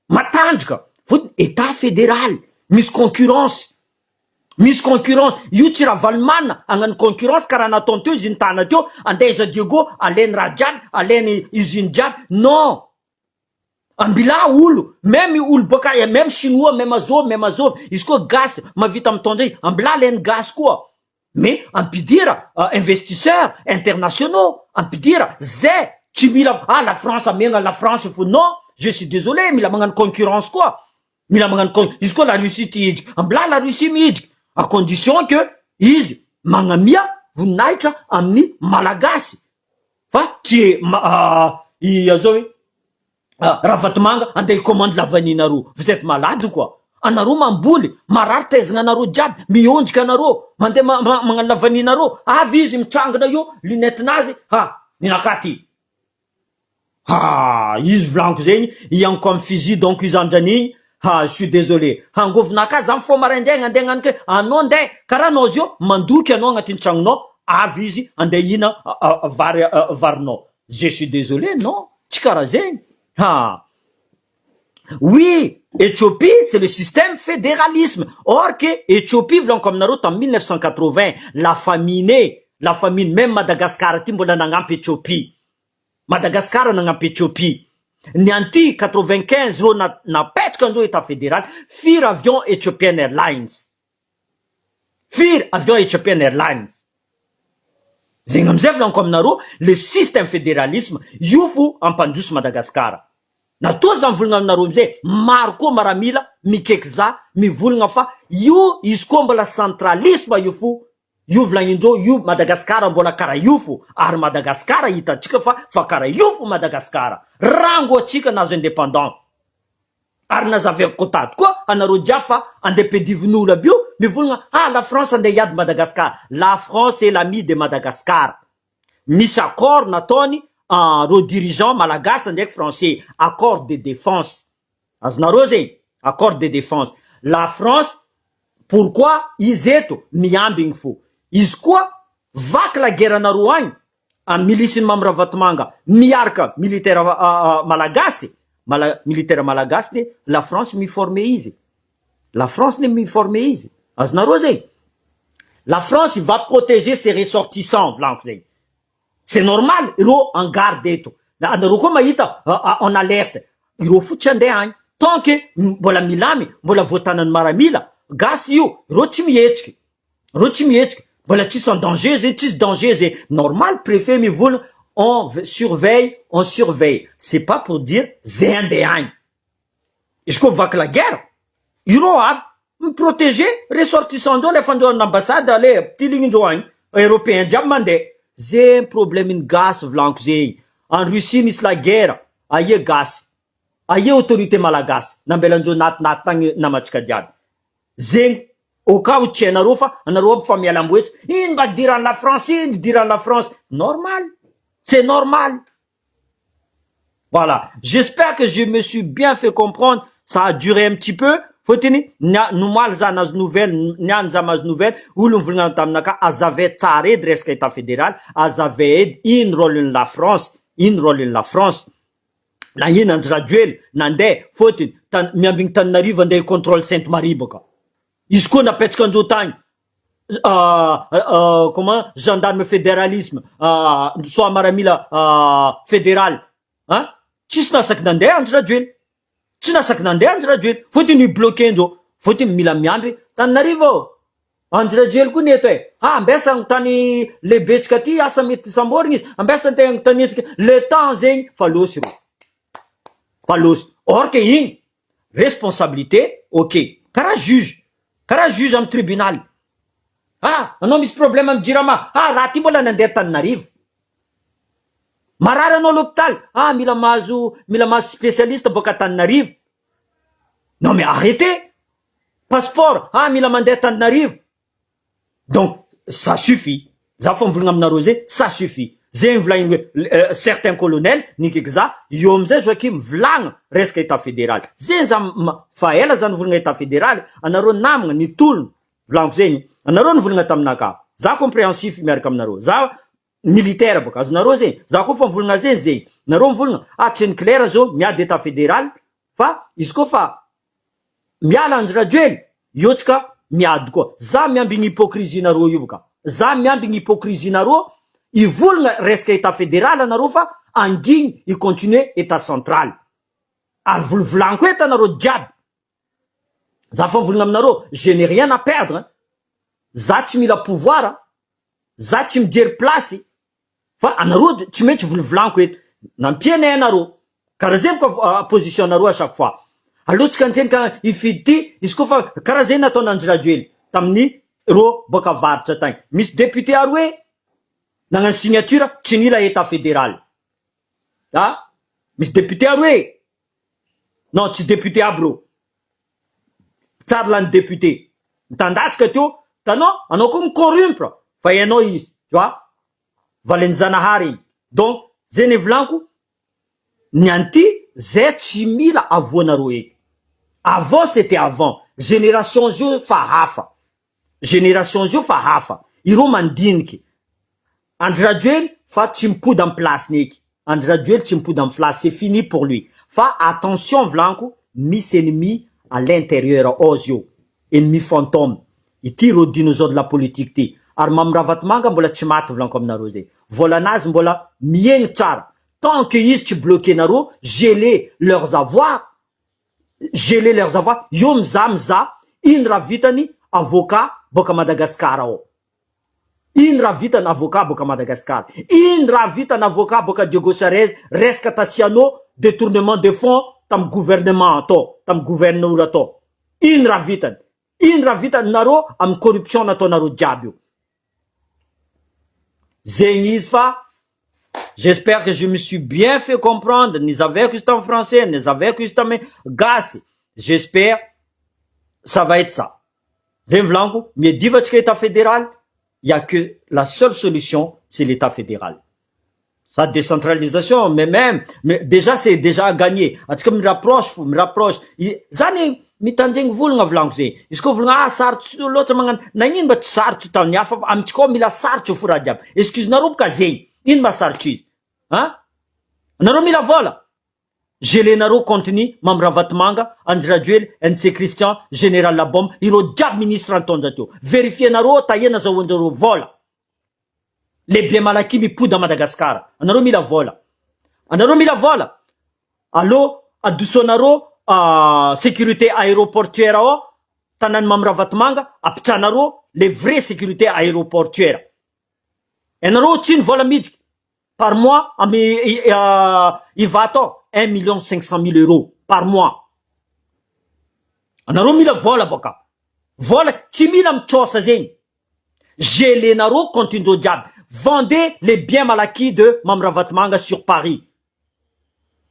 matanjaka, fotony Etat federal, misy concurrence, misy concurrence, io tsy Ravalomanana hagnano concurrence karaha nataony teo izy nitana teo, andaiza Diego alainy raha jiaby, alainy usine jiaby, non. Ambilà olo, meme olo boaka meme chinois meme azovy meme azovy, izy koa gasy mahavita mitondra izy, ambilà alainy gasy koa, mais ampidira investisseurs internationaux, ampidira zay tsy mila ah la France amegna la France fo non, je suis désolé mila magnano concurrence koa, mila magnano con izy koa la Russie ty hidriky, ambilà la Russie midriky à condition que izy magnamia voninahitra amin'ny malagasy. Fa tsy i azao hoe Ravatomanga andeha hi-commande la vanille nareo, vous etes malade ou quoi? Anareo mamboly, marary taizina anareo jiaby, miondrika anareo, mandeha magnano la vanille nareo, avy izy mitrangana io lunette nazy, ha ninakahy ty, ha izy volaniko zegny, ianiko amy fusil donc izy andranigny, ha je suis désolé, hangovinakahy za mifoha maraindraigny andeha hagnano ke, anao ndeha karaha anao zio mandoky anao agnatin'ny tragnonao, avy izy andeha hihina vary varinao, je suis désolé non tsy karaha zegny, ha oui Ethiopie c'est le système fédéralisme or que Ethiopie volaniko aminareo tamy 1980 la famine la famine même Madagascar aty mbola nagnampy Ethiopie Madagascar nagnampy Ethiopie ny anty 95 reo napetraka andreo etat fédéral firy avion Ethiopian Airlines firy avion Ethiopian Airlines zegny amizay volaniko aminareo le système fédéralisme io fo ampandroso Madagascar natoa za mivolagna aminareo amizay maro koa maramila mikeky za mivolagna fa io izy koa mbola centralisme io fo io volagnindreo io Madagascar mbola karaha io fo ary Madagascar hitantsika fa fa karaha io fo Madagascar rango atsika nahazo indépendant ary nazavaiko tato koa anareo jiaby fa andeha pedivin'olo aby io mivolagna ah la France andeha hiady Madagascar la France est l'ami de Madagascar misy accord nataony reo dirigeant malagasy ndraiky français accord de défense azonareo zegny accord de défense la France pourquoi izy eto miambigny fo izy koa vaky la guerre anareo agny amy milice ny Mamy Ravatomanga miaraka militaire malagasy mala militaire malagasy ne la France miforme izy la France ne miforme izy azonareo zegny la France va protéger ses ressortissants volaniko zegny c'est normal ireo en garde eto anareo koa mahita en alerte ireo fo tsy andeha agny tant que mbola milamy mbola voatanany maramila gasy io ireo tsy mihetsiky reo tsy mihetsiky mbola tsisy en danger zay tsisy danger zay normal préfet mivolagna on surveille on surveille c'est pas pour dire zay andeha agny izy koa vaky la guerre ireo avy miprotéger ressortissant ndreo lefa andreo amin'ny ambassade ale tiligny-ndreo agny européen jiaby mandeha zegny problème ny gasy volaniko zegny en Russie misy la guerre aia gasy aia autorité malagasy nambelandreo natinaty tagny namatsika jiaby zegny au cas où tsy hainareo fa anareo aby fa mialamboetsy ino mba diran'ny la France ino diran'ny la France normal c'est normal voilà j'espère que je me suis bien fait comprendre ça a duré un petit peu fôtiny nia nomaly za nahazo nouvelle niany za mahazo nouvelle olo mivolagna taminaka azavay tsara edy resaka état fédéral azavay edy ino rôle ny la France ino rôle ny la France na ino Andry Rajoely nandeha fôtiny tan miambigny Tananarivo andeha contrôle Sainte Marie bôka izy koa napetraka andreo tagny comment gendarme fédéralisme soit maramila fédéral hein tsisy nasaky nandeha Andry Rajoely. Tsy nasaky nandeha Andry Rajoelina, fotony i-bloquer-ndreo, fotony mila miandry Tananarivo ô! Andry Rajoely koa ny eto e! Ha ambesa agnontany lehibetsika ty asa mety samborigny izy, ambesa antegna agnontaniantsika le temps zegny fa lôsy rô, fa lôsy, or que igny responsabilité ok, karaha juge, karaha juge amy tribunal, ha anao misy problème amy jirama, ha raha ty mbola nandeha Tananarivo, marary anao l'hôpital, ha mila mahazo mila mahazo spécialiste boaka Antananarivo, non mais arrêtez! Passeport ah mila mandeha Antananarivo donc ça suffit za fa mivolagna aminareo zay ça suffit zegny volagniny hoe certain colonel nikaiky za eo amizay Joachim mivolagna resaka etat federal zegny za fa ela za nivolagna etat federal anareo namagna nitolona volagniko zegny anareo nivolagna taminakahy za comprehensif miaraka aminareo za militaire boka azonareo zegny za koa fa mivolagna zegny zegny nareo mivolagna ah tsy ny clair zao miady etat federal fa izy koa fa Miala Andry Rajoely, eo tsika miady koa. Za miambigny hypocrisie nareo io ka. Za miambigny hypocrisie nareo hivolagna resaka etat federal anareo fa angigny hi continuer etat central. Ary volovolagniko eto anareo jiaby. Za fa mivolagna aminareo, je n'ai rien à perdre hein. Za tsy mila pouvoir, za tsy mijery place Fa anareo tsy maintsy volovolaniko eto. Nampianay anareo. Karaha zay boka position nareo à chaque fois. Aleo tsika antseny ka hifidy ty izy koa fa karaha zay nataon'i Andry Rajoely tamin'ny reo boka avaratra tagny. Misy député aroe nagnano signature tsy nila état fédéral. Ah! Misy député aroe. Non tsy député aby reo. Tsary lany député. Mitandatsika teo, hitanao anao koa mi-corrompre fa hainao izy, tu vois. Valinjanahary igny donc zay ny volaniko ny anty zay tsy mila avoanareo eky avant c'était avant génération zio fa hafa génération zio fa hafa ireo mandiniky Andry Rajoely fa tsy mipody am place-ny eky Andry Rajoely tsy mipody am place c'est fini pour lui fa attention volaniko misy ennemi à l'intérieur ao zio Ennemi fantôme ity reo dinosaure de la politique ty ary Mamy Ravatomanga mbola tsy maty volaniko aminareo zay volanazy mbola miegny tsara tant que izy tsy bloquer nareo geler leurs avoirs geler leurs avoirs eo mizaha mizaha ino raha vitany avocat boaka Madagascar ao Ino raha vitany avocat boka Madagascar? Ino raha vitany avocat boka Diego Suarez resaka Tassiano detournement de fonds tam gouvernement atao tam gouverneur atao? Ino raha vitany? Ino raha vitany nareo am corruption nataonareo jiaby io? Zegny izy fa j'espère que je me suis bien fait comprendre nizavaiko izy tam français nizavaiko izy tam gasy j'espère ça va être ça. Zay ny volaniko, miadiva tsika etat federal, il ya que la seule solution c'est l'etat federal. Sa décentralisation mais même mais déjà c'est déjà gagné, atsika mi-rapproche fo, mi-rapproche, zany mitandregny volagna volaniko zay, izy koa volagna ah sarotry loatra magnano, nagnino mba tsy sarotry tany hafa fa amitsika ao mila sarotry fo raha jiaby, excuse nareo boka zegny, ino maha sarotry izy an? Anareo mila vôla? Gelenareo compte ny Mamy Ravatomanga, Andry Rajoely, NC Christian, Général Labom, ireo jiaby ministre nitondra teo. Verifienareo tahia nazahoanjareo vola. Les biens mal acquis mipody à Madagascar. Anareo mila vola. Anareo mila vola. Allo adosoanareo sécurité aéroportuaire ao tanan'i Mamy Ravatomanga, apitranareo les vraies sécurité aéroportuaire. Ianareo tsy ny vola miditra. Par mois amy Ivato ao un million 500 mille euros par mois. Anareo mila vola boka. Vola tsy mila mitrosa zegny. Gelenareo compte-ndreo jiaby. Vendez les biens mal acquis de Mamy Ravatomanga sur Paris.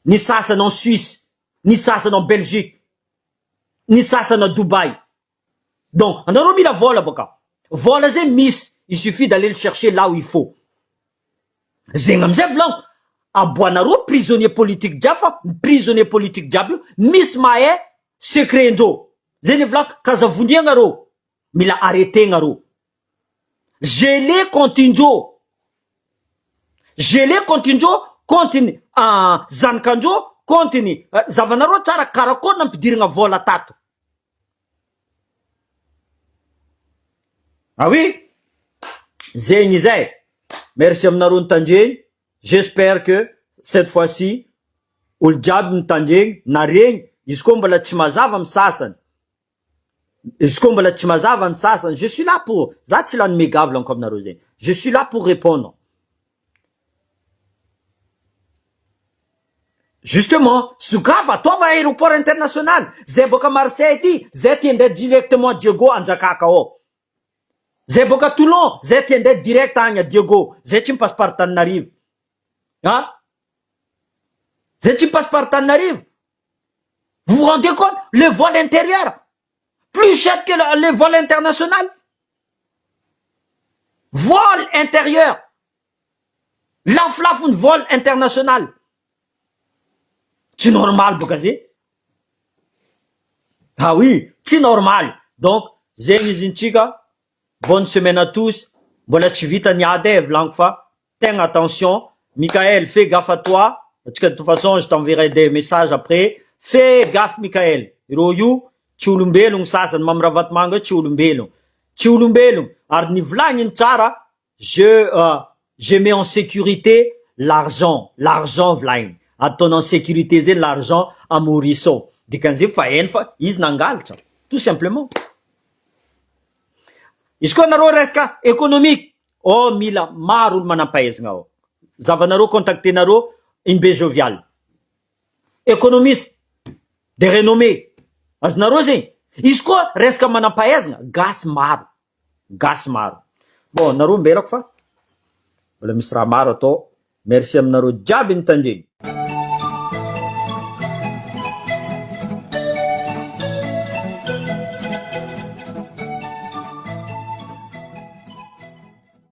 Ny sasany en Suisse, ny sasany en Belgique, ny sasany à Dubaï. Donc anareo mila vola boka. Vola zegny misy, il suffit d'aller le chercher là où il faut. Zegny amizay volaniko, aboanareo prisonnier politique jiaby fa prisonnier politique jiaby io misy mahay secret ndreo. Zegny volaniko, kaza vondiagna reo, mila arretegna reo. Gelé compte ndreo. Gelé compte ndreo, compte ny zanakandreo, compte ny zavanareo tsara karakory nampidirigna vola tato. Ah oui? Zegny izay. Merci aminareo nitandregny. J'espère que cette fois-ci olo jiaby nitandregny naregny. Izy koa mbola tsy mazava amy sasany, izy koa mbola tsy mazava ny sasany, je suis là pour, za tsy lany mega volaniko aminareo zegny, je suis là pour répondre. Justement, sokafy ataova aéroport international, zay boaka Marseille ty, zay ty andeha directement Diego Anjakaka ao. Zay boaka Toulon, zay ty andeha direct agny Diego, zay tsy mi-passe par Tananarive. Ah? Zay tsy mi-passe par Tananarive. Vous vous rendez compte? Le vol intérieur, plus cher que le vol international. Vol intérieur. Lafolafo ny vol international. Tsy normal boka zay. Ah oui, tsy normal. Donc, zegny izy ntsika, bonne semaine à tous. Mbola tsy vita ny ady e, volaniko fa tegna attention. Michael, fais gaffe à toi. Parce que de toute façon, je t'enverrai des messages après. Fais gaffe, Michael. Ireo io, tsy olombelogno sasany, Mamy Ravatomanga io tsy olombelogno. Tsy olombelogno. Ary ny volagniny tsara, je mets en sécurité l'argent. L'argent volagniny. Ataony en sécurité zay l'argent à Maurice ao. Dikan'izay fa hainy fa izy nangalatra. Tout simplement. Izy koa nareo resaka économique, oh mila maro olo manam-pahaizana ao. Zavanareo contactenareo Imbe Jovial. Économiste de renommée. Azonareo zegny. Izy koa resaka manam-pahaizana, gasy maro. Gasy maro. Bon, nareo mbelako fa mbola misy raha maro atao. Merci aminareo jiaby nitandreny.